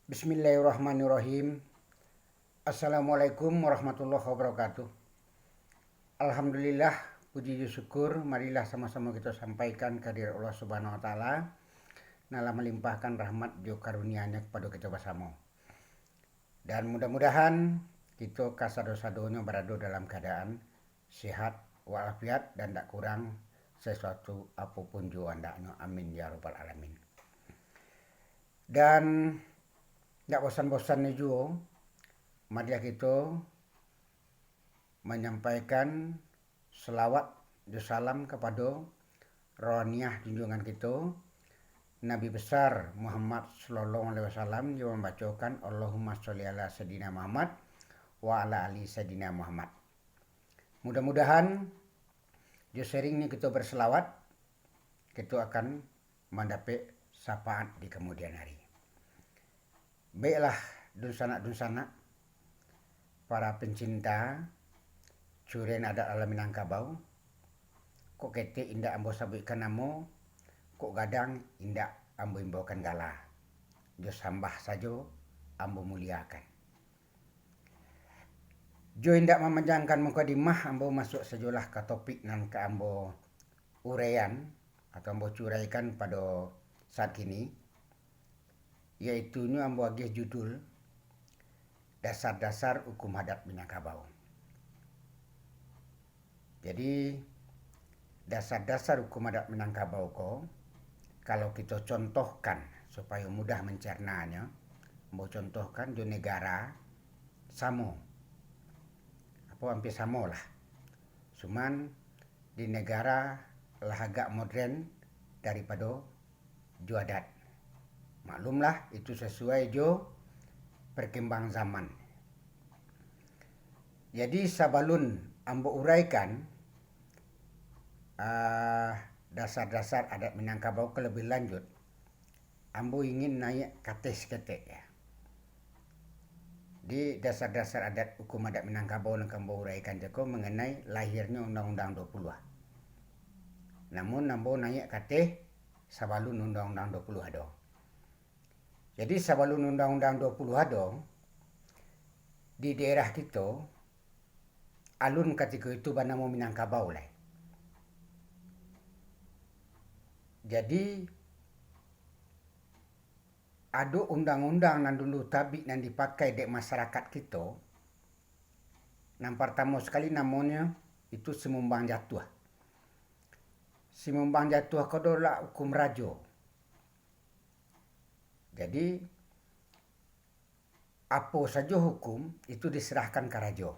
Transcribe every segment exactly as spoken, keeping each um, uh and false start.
Bismillahirrahmanirrahim. Assalamualaikum warahmatullahi wabarakatuh. Alhamdulillah, puji jo syukur, marilah samo-samo kito sampaikan kahadirat Allah Subhanahu wa Taala, nan lah malimpahkan rahmat jo karunia-Nyo kapado kito basamo. Dan mudah-mudahan kito kasado-sadonyo barado dalam kaadaan sehat walafiat dan dak kurang sasuatu apo pun jo andak-Nyo. Amin ya rabbal alamin. Dan dak bosan-bosan juo, marilah kito manyampaikan salawat jo salam kapado rohaniah junjuangan kito, Nabi Besar Muhammad sallallahu alaihi wasallam, jo mambacokan Allahumma sholli ala Sayyidina Muhammad wa ala ali Sayyidina Muhammad. Mudah-mudahan jo seringnyo kito bersalawat, kito akan mandapek syafaat di kamudian hari. Baiklah, dunsanak-dunsanak, para pencinta curen adat alam Minangkabau, kok ketek indak ambo sabuikkan namo, kok gadang indak ambo imbaukan gala, jo sambah sajo ambo muliakan. Jo indak mamanjangkan mukadimah, ambo masuak sajolah ka topik nan ka ambo uraian atau ambo curaikan pado saat kini, yaitunyo ambo agiah judul Dasar-dasar Hukum Adat Minangkabau. Jadi, dasar-dasar hukum adat Minangkabau ko, kalau kito contohkan supayo mudah mancernanyo, ambo contohkan jo negara samo, apo, ampia samo lah. Cuman di negara lah agak modern daripado jo adat. Maklumlah, itu sasuai jo perkembang zaman. Jadi, sabalun ambo uraikan, ah, dasar-dasar adat Minangkabau ka labiah lanjut, ambo ingin naiak ka ateh saketek, ya. Di dasar-dasar adat, hukum adat Minangkabau nan ka ambo uraikan cako manganai lahirnyo Undang-Undang Duo Puluah. Namun, ambo naiak ka ateh sabalun Undang-Undang Duo Puluah ado. Jadi, sabalun Undang-Undang Duo Puluah ado, di daerah kito, alun katiko itu banamo Minangkabau lai. Jadi, ado undang-undang nan dulu tabik nan dipakai dek masarakat kito, nan partamo sakali namonyo itu Simumbang Jatuah. Simumbang Jatuah ko adalah hukum rajo. Jadi, apo sajo hukum itu diserahkan ka rajo.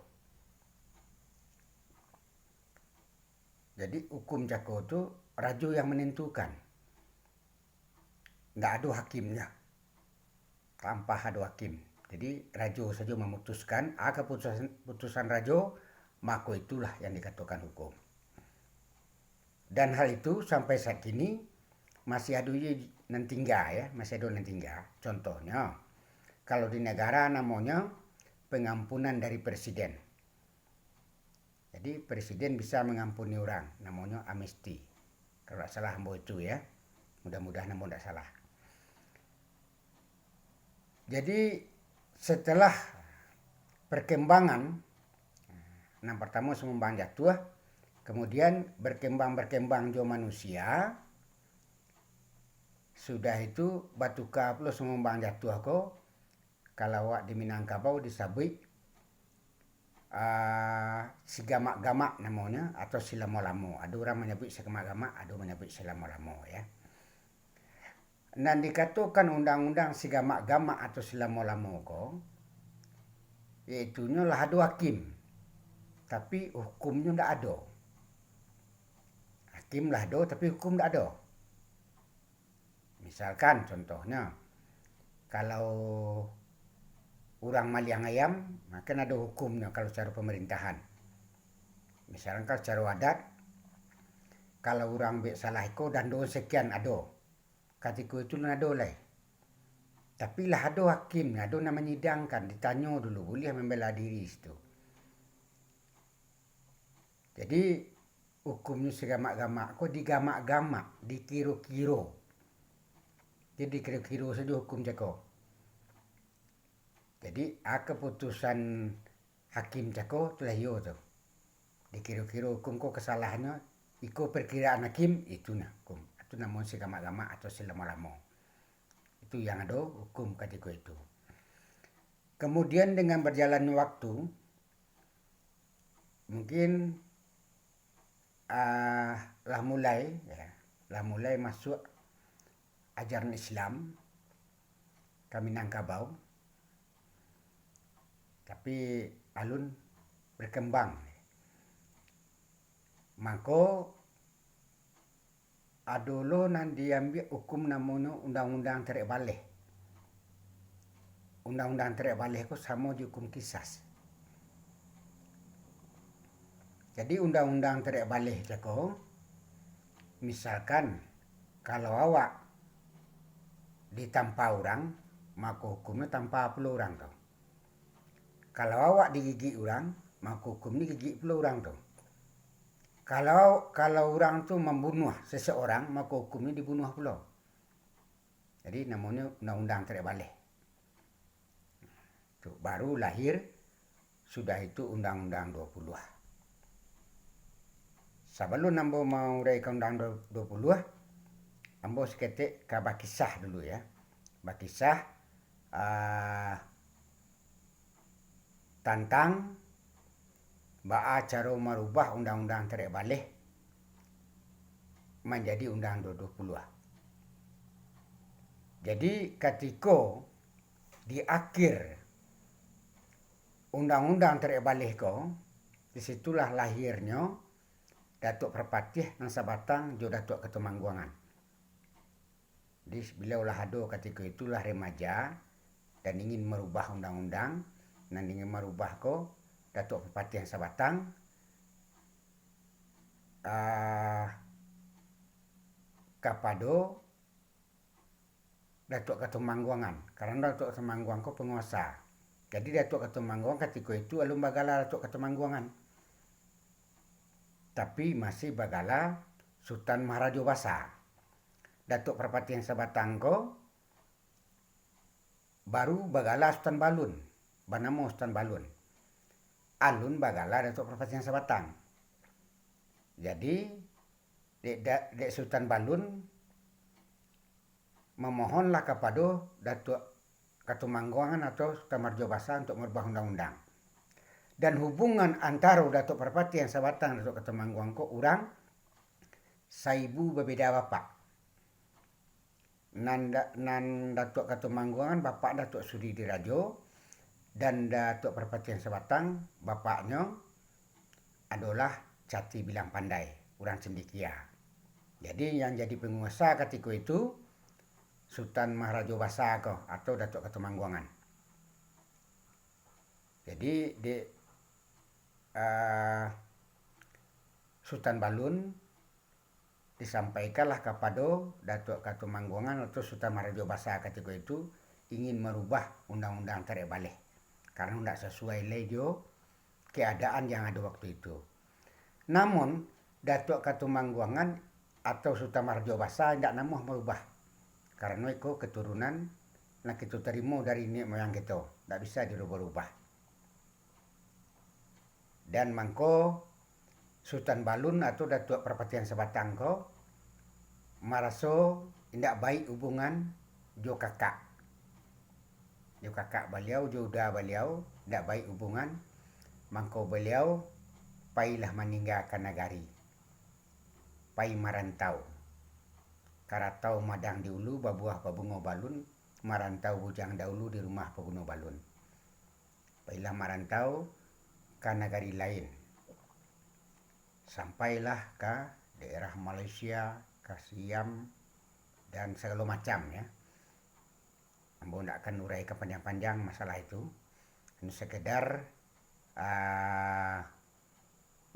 Jadi, hukum cako tu rajo yang manentukan. Ndak ado hakimnyo. Tanpa ado hakim. Jadi, rajo sajo mamutuskan, a kaputusan, putusan rajo, mako itulah yang dikatokan hukum. Dan hal itu sampai saat kini masih ado juo nan tingga, ya, masih ado nan tingga. Contohnyo, kalau di negara namonyo pengampunan dari presiden. Jadi, presiden bisa mangampuni urang, namonyo amnesti. Kalau dak salah ambo itu, ya. Mudah-mudahan ambo dak salah. Jadi, setelah perkembangan, nan partamo Simumbang Jatuah, kemudian berkembang-berkembang jo manusia, sudah itu batuka pulo Simumbang Jatuah ko, kalau awak di Minangkabau disabuik, ah, Sigamak-gamak namonyo, atau Silamo-lamo. Ado urang manyabuik Sigamak-gamak, ado manyabuik Silamo-lamo, ya. Nan dikatokan undang-undang Sigamak-gamak atau Silamo-lamo ko, yaitunyo lah ado hakim, tapi hukumnyo ndak ado. Hakim lah ado, tapi hukum ndak ado. Misalkan, contohnyo, kalau urang maliang ayam, nah, kan ado hukumnyo kalau caro pamarintahan. Misalkan, kalau caro adat, kalau urang buek salah iko, dando sekian ado. Katiko itu lah ado lai. Tapi lah ado hakim, ado nan manyidangkan, ditanyo dulu, buliah mambela diri situ. Jadi, hukumnyo Sigamak-gamak ko digamak-gamak, dikiro-kiro. Jadi, dikiro-kiro sajo hukum cako. Jadi, a, kaputusan hakim cako tu lah iyo tu. Dikiro-kiro hukum ko kasalahannyo, iko parkiraan hakim, itu nah hukum. Itu namo sigamak-gamak atau silamo-lamo. Itu yang ado hukum katiko itu. Kemudian dengan berjalannya waktu, mungkin, ah, lah mulai, ya, lah mulai masuk ajaran Islam ka Minangkabau, tapi alun berkembang. Mako, ado lo nan diambiak hukum namonyo undang-undang tarek baleh. Undang-undang tarek baleh ko samo jo hukum kisas. Jadi, undang-undang tarek baleh cako, misalkan, kalau awak ditampa urang, mako hukumnyo tampa pulo urang tu. Kalau awak digigik urang, mako hukumnyo gigik pulo urang tu. Kalau, kalau urang tu mambunuah seseorang, mako hukumnyo dibunuah pulo. Jadi, namonyo undang-undang tarek baleh. Tu, baru lahir sudah itu Undang-Undang Dua Puluh. Sabalun ambo mauraikan Undang-Undang Dua Puluh, ambo saketek ka bakisah dulu, ya. Bakisah, ah, tantang baa caro marubah Undang-Undang Tarek Baleh manjadi Undang-Undang Dua Puluh. Jadi, katiko di akhir Undang-Undang Tarek Baleh ko, di situlah lahirnyo Datuak Parpatiah nan Sabatang jo Datuak Katumangguangan. Jadi, beliau lah ado katiko itu, lah remaja, dan ingin marubah undang-undang, nan ingin marubah ko Datuak Parpatiah Sabatang, ah, kapado Datuak Katumangguangan, karano Datuak Katumangguangan ko panguasa. Jadi, Datuak Katumangguangan katiko itu alun bagala Datuak Katumangguangan, tapi masih bagala Sutan Maharajo Basa. Datuak Parpatiah Sabatang ko baru bagala Sutan Balun, banamo Sutan Balun. Alun bagala Datuak Parpatiah Sabatang. Jadi, dek da-, dek Sutan Balun mamohonlah kapado Datuak Katumangguangan atau Sutan Maharajo Basa untuk marubah undang-undang. Dan hubungan antaro Datuak Parpatiah Sabatang, Datuak Katumangguangan ko urang saibu babeda bapak. Nan da-, nan Datuak Katumangguangan, bapak Datuak Sudi Dirajo, dan Datuak Parpatiah Sabatang, bapaknyo adolah Cati Bilang Pandai, urang Cendekia. Jadi, yang jadi panguasa katiko itu Sutan Maharajo Basa ko, atau Datuak Katumangguangan. Jadi, dek, eh, Sutan Balun, disampaikanlah kapado Datuak Katumangguangan atau Sutan Maharajo Basa katiko itu ingin marubah Undang-Undang Tarek Baleh, karano ndak sasuai lai jo keadaan yang ado waktu itu. Namun, Datuak Katumangguangan atau Sutan Maharajo Basa indak namuah marubah, karano iko katurunan nan kito tarimo dari niniak moyang kito, ndak bisa dirubah-rubah. Dan mangko Sutan Balun atau Datuak Parpatiah Sabatang ko maraso indak baik hubungan jo kakak. Jo kakak baliau, jo uda baliau, indak baik hubungan. Mangko baliau pailah maninggakan nagari, pai marantau. Karatau madang di ulu, babuah babungo balun, marantau bujang dahulu di rumah paguno balun. Pailah marantau ka nagari lain. Sampailah ka daerah Malaysia, ka Siam, dan sagalo macam, ya. Ambo ndak akan uraikan panjang-panjang masalah itu. Hanya sekedar, ah,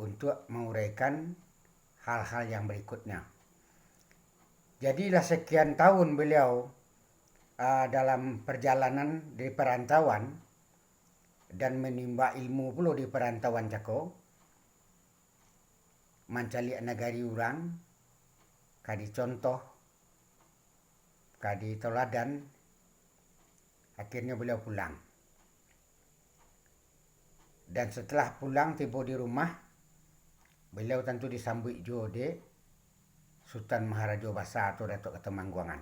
untuk menguraikan hal-hal yang berikutnya. Jadi, lah sekian tahun beliau, ah, dalam perjalanan di perantauan dan menimba ilmu pulo di perantauan cako, mancaliak nagari urang, ka dicontoh, ka ditoladan, akhirnyo baliau pulang. Dan setelah pulang tibo di rumah, baliau tantu disambuik juo dek Sutan Maharajo Basa atau Datuak Katumangguangan.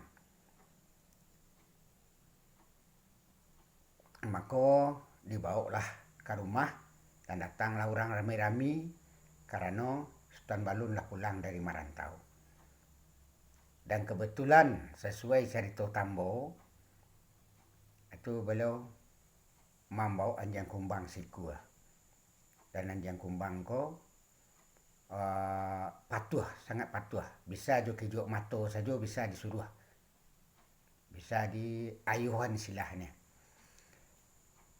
Mako, dibaoklah ka rumah, dan datanglah urang rami-rami, karano Sutan Balun lah pulang dari marantau. Dan kebetulan, sasuai carito tambo, itu baliau mambaok anjiang kumbang sikua. Dan anjiang kumbang ko, eh, patuah, sangat patuah. Bisa jo kijuak mato sajo bisa disuruah. Bisa diayuhan istilahnyo.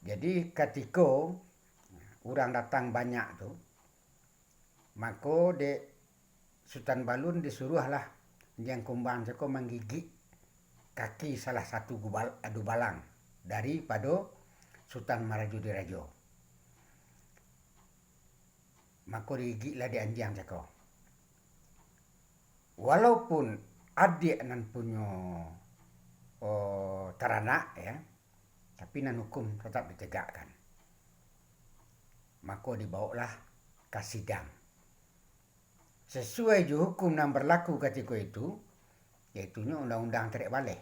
Jadi, katiko urang datang banyak tu, mako dek Sutan Balun disuruahlah anjiang kumbang cako manggigik kaki salah satu gubal-, dubalang daripado Sutan Marajo Dirajo. Mako digigiklah dek anjiang cako. Walaupun adiak nan punyo, oh, taranak, ya, tapi nan hukum tatap ditegakkan. Mako dibaoklah ka sidang. Sasuai jo hukum nan barlaku katiko itu, yaitunyo undang-undang tarek baleh.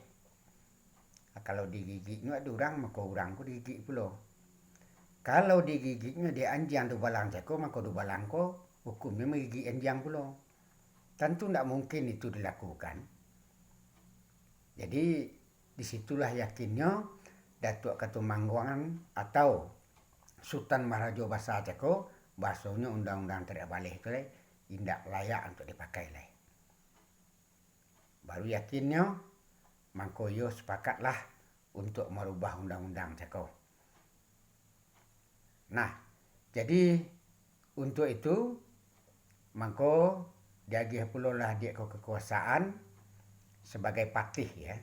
Kalau digigiknyo ado urang, mako urang ko digigik pulo. Kalau digigiknyo dek anjiang dubalang cako, mako dubalang ko hukumnyo magigik anjiang pulo. Tantu ndak mungkin itu dilakukan. Jadi, di situlah yakinnyo Datuak Katumangguangan atau Sutan Maharajo Basa cako, basonyo undang-undang tarek baleh tu lai indak layak untuak dipakai lai. Baru yakinnyo, mangko iyo sapakatlah untuak marubah undang-undang cako. Nah, jadi untuak itu, mangko diagiah pulolah dek ko kakuasaan sabagai patih, ya,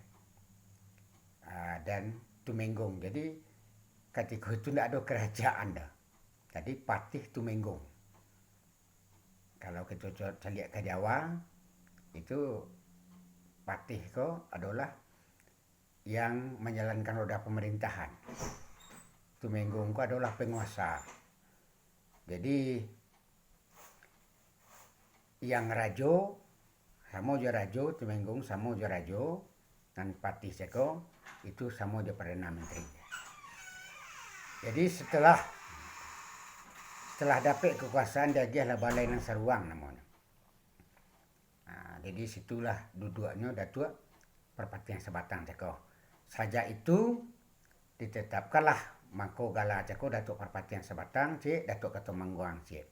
ah, dan tumenggong. Jadi, katiko itu ndak ado karajaan doh. Jadi, patih tumenggong. Kalau kito co-, caliak ka Jawa, itu patih ko adolah yang manjalankan roda pamarintahan. Tumenggong ko adolah panguasa. Jadi, yang rajo, samo jo rajo, tumenggong samo jo rajo, nan patih cako, itu samo jo Perdana Menteri. Jadi, setelah, setelah dapek kakuasaan, diagiahlah balai nan saruang namonyo. Nah, jadi situlah duduaknyo Datuak Parpatian Sabatang cako. Sajak itu, ditetapkanlah mangko gala cako Datuak Parpatian Sabatang, ciek, Datuak Katumangguangan, ciek.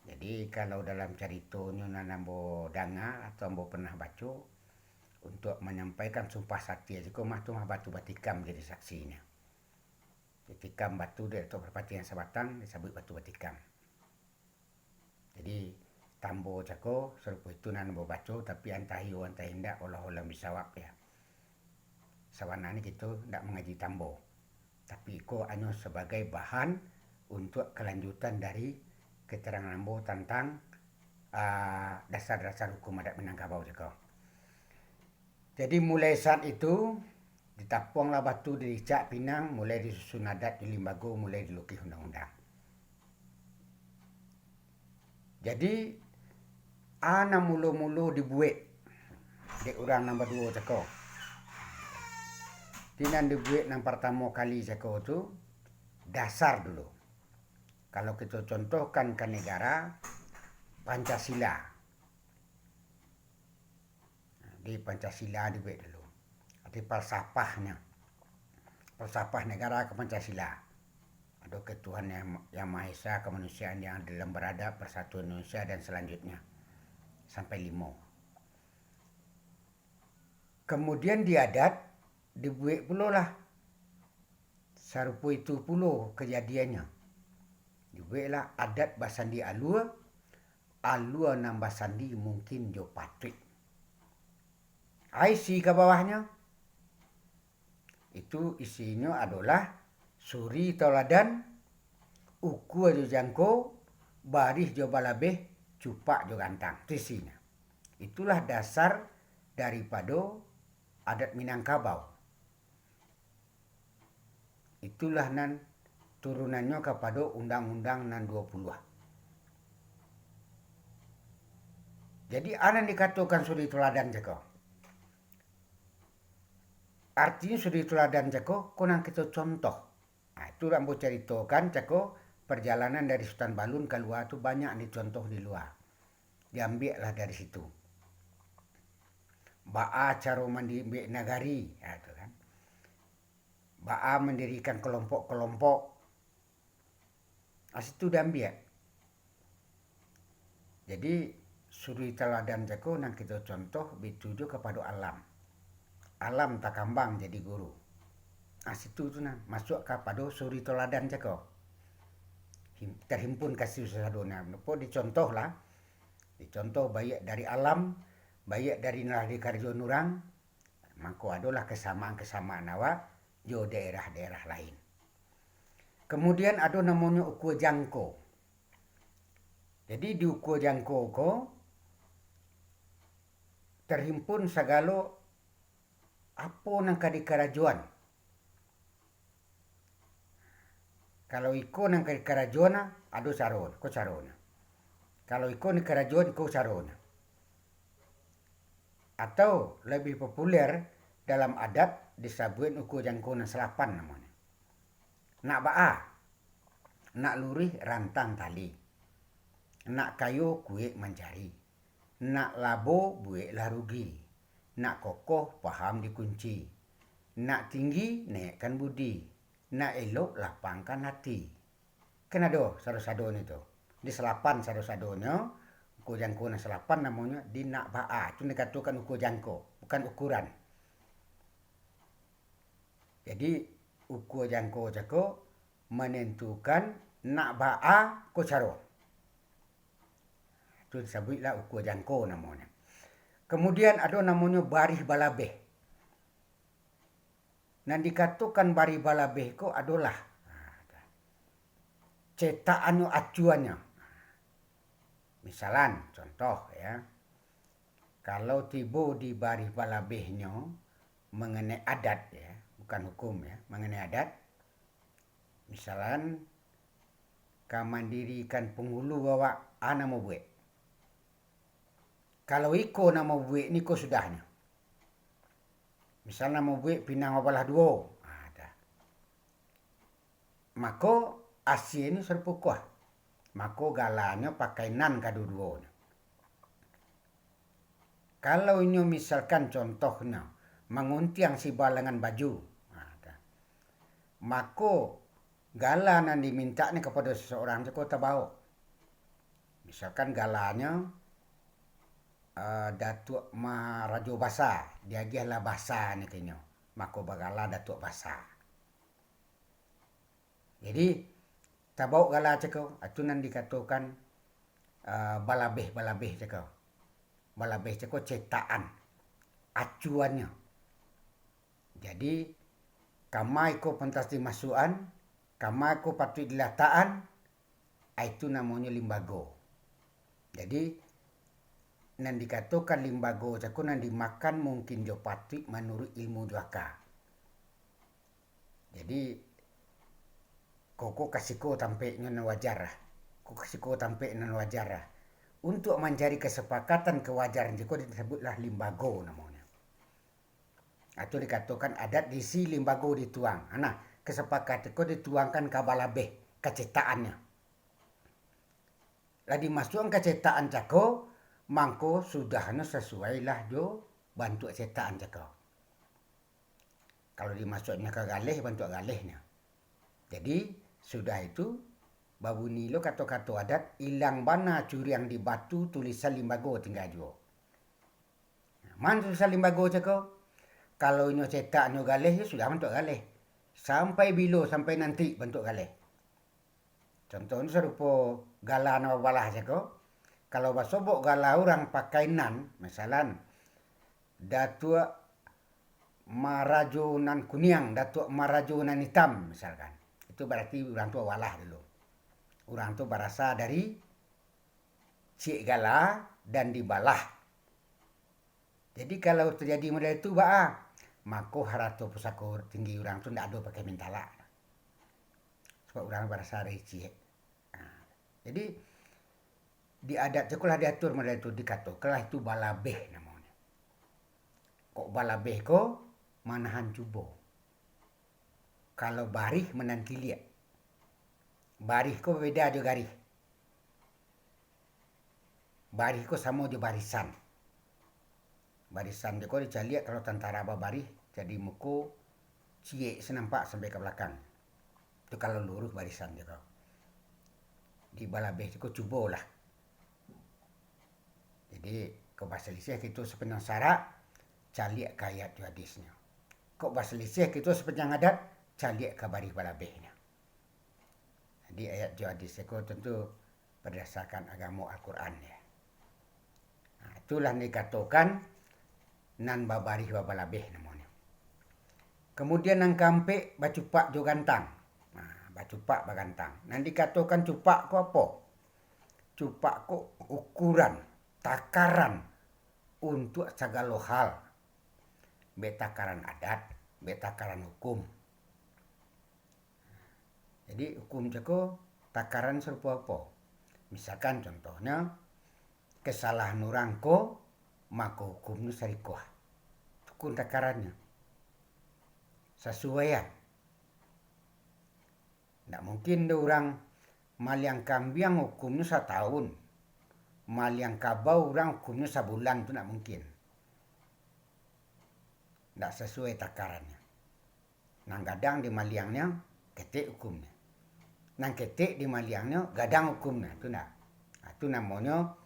Jadi, kalau dalam caritonyo nan ambo danga atau ambo pernah baco, untuak manyampaikan sumpah satia cako mah tu mah batu batikam jadi saksinyo. Ditikam batu dek Datuak Parpatian Sabatang, disabuik batu batikam. Jadi, tambo cako sarupo itu nan ambo baco, tapi antah iyo, antah indak, wallahu a'lam bisawab, ya. Sabananyo kito ndak mangaji tambo, tapi iko hanyo sabagai bahan untuak kalanjutan dari keterangan ambo tantang, ah, dasar-dasar hukum adat Minangkabau cako. Jadi, mulai saat itu, ditapuanglah batu, diricak pinang, mulai disusun adat jo limbago, mulai dilukih undang-undang. Jadi, a nan mulo-mulo dibuek dek urang nan baduo cako. Di nan dibuek nan partamo kali cako tu, dasar dulu. Kalau kito contohkan ka negara, Pancasila. Di Pancasila dibuek dulu. Di falsafahnyo. Falsafah negara ka Pancasila. Ado ketuhanan yang, yang Maha Esa, kemanusiaan yang adil dan beradab, persatuan Indonesia, dan selanjutnya. Sampai limo. Kemudian di adat, dibuek pulolah. Sarupo itu pulo kajadiannyo. Dibueklah adat basandi alua, alua nan basandi mungkin jo patuik. A isi ka bawahnyo, itu isinyo adolah suri tauladan, ukua jo jangko, barih jo balabeh, cupak jo gantang. Itu isinyo. Itulah dasar daripado adat Minangkabau. Itulah nan turunannyo kapado undang-undang nan duo puluah. Jadi, a nan dikatokan suri toladan cako. Artinyo suri toladan cako, ko nan kito contoh. Nah, itu ambo caritokan cako, perjalanan dari Sutan Balun kalua tu banyak dicontoh di lua. Diambiaklah dari situ. Baa caro mandimbek nagari, nah, tu kan. Baa mandirikan kelompok-kelompok. Ah, situ diambiak. Jadi, suri toladan cako nan kito contoh, baitu juo kapado alam. Alam takambang jadi guru. Ah, situ tu nah, masuak kapado suri toladan cako. Him-, terhimpun kasih sadonyo. Nopo dicontoh lah. Dicontoh baiak dari alam, baiak dari nan lah dikarajoan urang, mangko adolah kasamaan-kasamaan awak jo daerah-daerah lain. Kamudian ado namonyo ukua jangko. Jadi, di ukua jangko ko terhimpun sagalo apo nan ka dikarajoan. Kalau iko nan ka dikarajoan, ado caro, ko caronyo. Kalau iko nan dikarajoan, iko caronyo. Atau labiah populer dalam adat disabuik ukua jangko nan salapan namonyo. Nak baa? Nak luruih rantang tali. Nak kayo kuek mancari. Nak labo bueklah rugi. Nak kokoh paham dikunci. Nak tinggi naikkan budi. Nak elok lapangkan hati. Kan ado sado-sadonyo tu. Di salapan sado-sadonyo, ukua jangko nan salapan namonyo di nak baa. Tu dikatokan ukua jangko, bukan ukuran. Jadi, ukua jangko cako manentukan nak baa ko caro. Tu disabuiklah ukua jangko namonyo. Kamudian ado namonyo barih balabeh. Nan dikatokan barih balabeh ko adolah cetakannyo, acuannyo. Misalan, contoh, ya, kalau tibo di barih balabehnyo manganai adat, ya, bukan hukum, ya, manganai adat, misalan, ka mandirikan panghulu awak, a nan mambuek. Kalau iko nan mambuek, niko sudahnyo. Misal nan mambuek pinang babalah duo, ha, dah. Mako, asienyo sarupo ko ah. Mako, galanyo pakai nan kaduo-duonyo. Kalau inyo misalkan contohnyo manguntiang sibalangan baju, ha, dah. Mako, gala nan dimintaknyo kapado sasaurang tu ko tabaok. Misalkan galanyo, eh, Datuak Marajo Basa, diagiahlah basanyo ka inyo, mako bagala Datuak Basa. Jadi, tabaok gala cako, itu nan dikatokan, eh, balabeh-balabeh cako. Balabeh cako cetakan, acuannyo. Jadi, kama iko pantas dimasuakan, kama iko patuik dilatakan, a itu namonyo limbago. Jadi, nan dikatokan limbago cako nan dimakan mungkin jo patuik manuruik ilmu jo aka. Jadi, ko, ko ka siko tampeknyo nan wajar lah. Ko ka siko tampek nan wajar lah. Untuak mancari kasapakatan kawajaran cako disabuiklah limbago namonyo. Atau dikatokan adat di si limbago dituang. Nah, kasapakatan ko dituangkan ka balabeh, ka cetakannyo. Lah dimasuakan ka cetakan cako, mangko sudahnyo sasuailah jo bantuak cetakan cako. Kalau dimasuakannyo ka galeh, bantuak galehnyo. Jadi, sudah itu, babunyi lo kato-kato adat, ilang bana curiang di batu, tulisan limbago tingga juo. Mano tulisan limbago cako? Kalau inyo cetaknyo galeh, yo sudah bantuak galeh. Sampai bilo, sampai nanti bantuak galeh. Contohnyo sarupo gala nan babalah cako. Kalau basobok gala urang pakai nan, misalan, Datuak Marajo nan kuniang, Datuak Marajo nan itam, misalkan. Itu bararti urang tu babalah dulu. Urang tu barasa dari ciek gala dan dibalah. Jadi, kalau tajadi model itu, baa? Mako, harato pusako tinggi urang tu ndak ado pakai mintalak. Kok urang barasa riciek. Nah, jadi, di adat tu lah diatur model tu, dikatokanlah itu balabeh namonyo. Kok balabeh ko manahan cubo. Kalau barih manahan kiliak. Barih ko babeda jo garih. Barih ko samo jo barisan. Barisan tu ko dicaliak kalau tantara babarih, jadi muko ciek se nampak sampai ka balakang. Tu kalau luruih barisan tu ko. Di balabeh tu ko cubolah. Jadi, kok basalisiah kito sapanjang sarak, caliak ka ayat jo hadisnyo. Kok basalisiah kito sapanjang adat, caliak ka barih balabehnyo. Jadi, ayat jo hadis ko tantu bardasarkan agamo Al-Quran, ya. Nah, itulah nan dikatokan nan babarih babalabeh namonyo. Kemudian nan kaampek, bacupak jo gantang. Nah, bacupak bagantang. Nan dikatokan cupak ko apo? Cupak ko ukuran, takaran untuak sagalo hal. Bek takaran adat, bek takaran hukum. Jadi, hukum cako takaran sarupo apo? Misalkan contohnyo, kesalahan urang ko, mako hukumnyo sarikoh. Hukum takarannyo. Sasuaian. Ndak mungkin doh urang maliang kambiang hukumnyo satahun, maliang kabau urang hukumnyo sabulan, tu ndak mungkin. Ndak sasuai takarannyo. Nan gadang dimaliangnyo, ketek hukumnyo. Nan ketek dimaliangnyo, gadang hukumnyo. Tu ndak. Ah, tu namonyo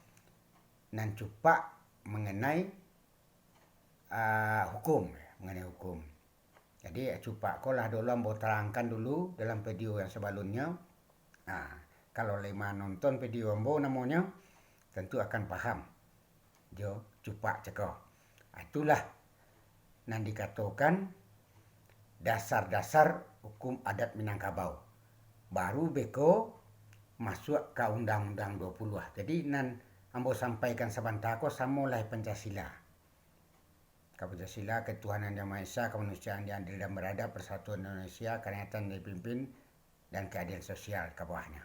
nan cupak manganai, ah, hukum, manganai hukum. Jadi, cupak ko lah dulu ambo tarangkan dulu dalam video yang sabalunnyo. Nah, kalau lai manonton video ambo namonyo, tantu akan paham jo cupak cako. Ah, itulah nan dikatokan dasar-dasar hukum adat Minangkabau. Baru beko masuak ka Undang-Undang Duo Puluah. Jadi, nan ambo sampaikan sabanta ko samo lah Pancasila. Ka Pancasila, ketuhanan yang Maha Esa, kemanusiaan yang adil dan beradab, persatuan Indonesia, kerakyatan yang dipimpin, dan keadilan sosial ka bawahnyo.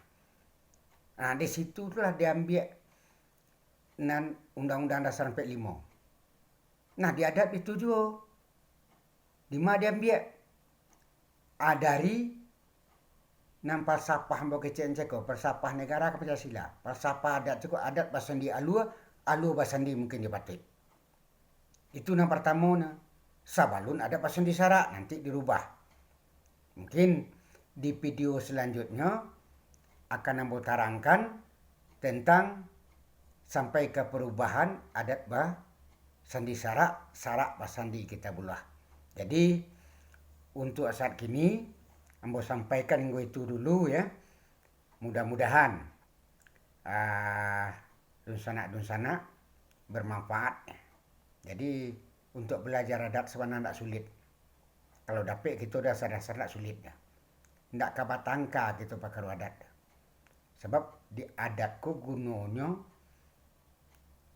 Nah, di situ tu lah diambiak nan Undang-Undang Dasar ampek limo. Nah, di adat itu juo. Di ma diambiak? Ah, dari nan falsafah ambo kecek cako, falsafah negara ka Pancasila, falsafah adat cako, adat basandi alua, alua basandi mungkin jo patuik. Itu nan partamo nah. Sabalun adat basandi sarak, nanti dirubah. Mungkin di video selanjutnyo akan ambo tarangkan tentang sampai ka parubahan adat basandi sarak, sarak basandi Kitabullah. Jadi, untuk saat kini, ambo sampaikan hinggo itu dulu, ya. Mudah-mudahan, ah, dunsanak-dunsanak bermanfaat. Jadi, untuk balajar adat sabananyo ndak sulit. Kalau dapek kito dasar-dasar ndak sulit doh. Ndak ka batangka kito pakaro adat. Sabab di adat ko gunonyo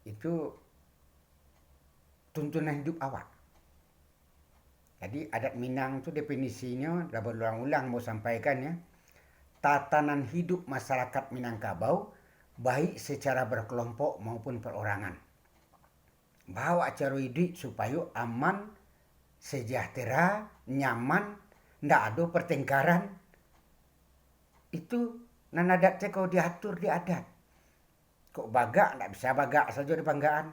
itu tuntunan hidup awak. Jadi, adat Minang tu definisinyo, lah barulang-ulang ambo sampaikan, ya, tatanan hidup masyarakat Minangkabau, baik secara berkelompok maupun perorangan. Bawa caro iduik supayo aman, sejahtera, nyaman, ndak ado pertengkaran. Itu nan adat cako diatur di adat. Kok bagak, ndak bisa bagak sajo di panggaan.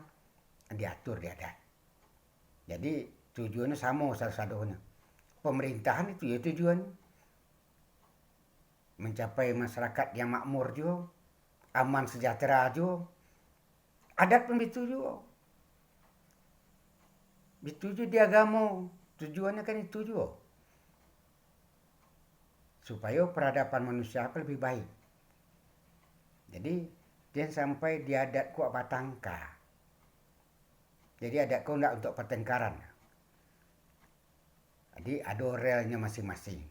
Diatur di adat. Jadi, tujuannyo samo sado-sadonyo. Pemerintahan itu yo tujuannyo. Mencapai masyarakat yang makmur juo, aman sejahtera juo. Adat pun bitu juo. Bitu juo di agamo, tujuannyo kan itu juo. Supayo peradaban manusia ko lebih baik. Jadi, jan sampai di adat ko batangka. Jadi, adat ko ndak untuk pertengkaran. Jadi, ado relnyo masing-masing.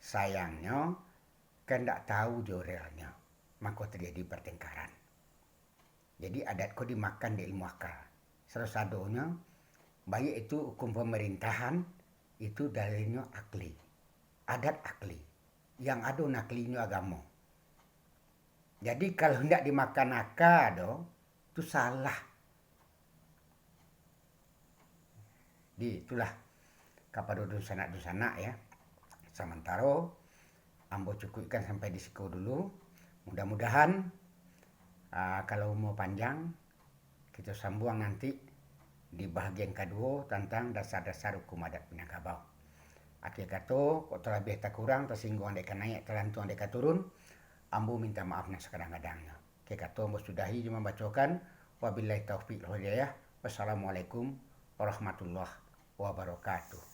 Sayangnyo, kan ndak tahu jo relnyo, mako terjadi pertengkaran. Jadi, adat ko dimakan dek ilmu akal. Sado-sadonyo, baiak itu hukum pemerintahan, itu dalilnyo akli. Adat akli. yang ado naklinyo agamo. Jadi, kalau ndak dimakan aka do, tu salah. Di itulah kapado dunsanak-dunsanak, ya. Samantaro ambo cukuikkan sampai di siko dulu. Mudah-mudahan, ah, kalau mau panjang, kito sambuang nanti di bahagian kaduo tantang dasar-dasar hukum adat Minangkabau. Akhir kato, kok talabiah takurang, tasingguang dek ka naiak, talantuang dek ka turun, ambo minta maaf nan sakadang-kadangnyo. Akhir kato, ambo sudahi jo mambacokan, wabillahi taufiq wal hidayah. Wassalamualaikum warahmatullahi wabarakatuh.